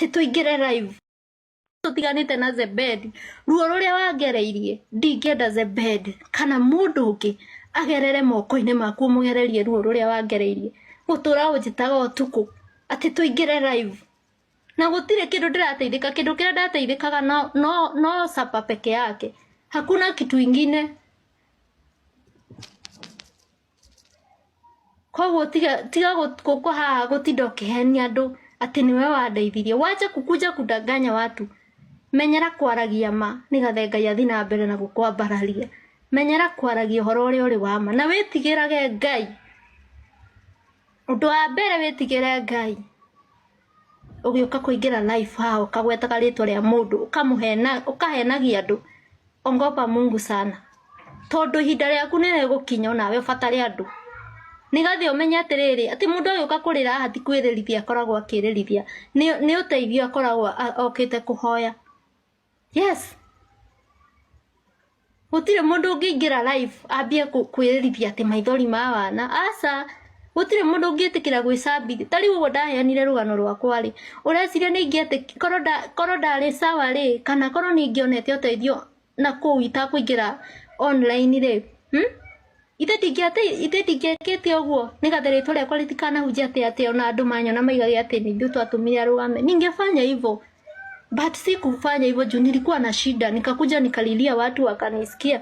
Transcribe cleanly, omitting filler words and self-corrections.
Atĩ tũingĩre live. Tũtiganĩte na Zebedi. Ruo rũrĩa wangereirie, ndingĩenda Zebedi kana mũndũ ũngĩ agerere moko-inĩ maku ũmũgererie ruo rũrĩa wangereirie. Gũtũra ũnjĩtaga ũtukũ atĩ tũingĩre live. Na gũtirĩ kĩndũ ndĩrateithĩka, kĩndũ kĩrĩa ndateithĩkaga no, no, no sapa peke yake. Hakuna kitu ingine. Koguo tiga tiga gũkũ haha gũtinda ũkĩhenia andũ atĩ nĩwe wandeithirie. Wacha kukuja kudanganya watu. Menyera kwaragia ma nĩgetha Ngai athiĩ na mbere na gũkwambararia. Menyera kwaragia ũhoro ũrĩa ũrĩ wa ma na wĩtigĩrage Ngai. Ũndũ wa mbere wĩtigĩre Ngai. Ũgĩũka kũingĩra live haha ũkagwetaga rĩtwa rĩa mũndũ ũkamũhena ũkahenagia andũ. Ogopa Mungu sana. Tondũ ihinda rĩaku nĩ rĩgũkinya onawe ũbatare andũ. Nĩgetha ũmenye atĩrĩrĩ, atĩ mũndũ agĩũka kũrĩra haha ti kwĩrĩrithia akoragwo akĩrĩrithia, nĩ ũteithio akoragwo okĩte kũhoya. Yes. Gũtirĩ mũndũ ũngĩingĩra live ambie kwĩrĩrithia atĩ maithori ma wana. Aca, gũtirĩ mũndũ ũngĩtĩkĩra gwĩcambithia. Ta rĩu ũguo ndaheanire rũgano rwakwa rĩ, ũreciria nĩ ingĩetĩkĩra, korwo ndarĩ sawa rĩ, kana korwo nĩ ingĩonete ũteithio na kũu itakũingĩra online rĩ, hmm? Ithe ndingĩekĩte ũguo nĩgetha rĩtwa rĩakwa rĩtikanahunje atĩ atĩ ona andũ manyona maigage atĩ nĩ ithuĩ twatũmire arũgame. Ningefanya hivyo but sikufanya hivyo juu nilikuwa na shida, nikakuja nikalilia watu wakanisikia.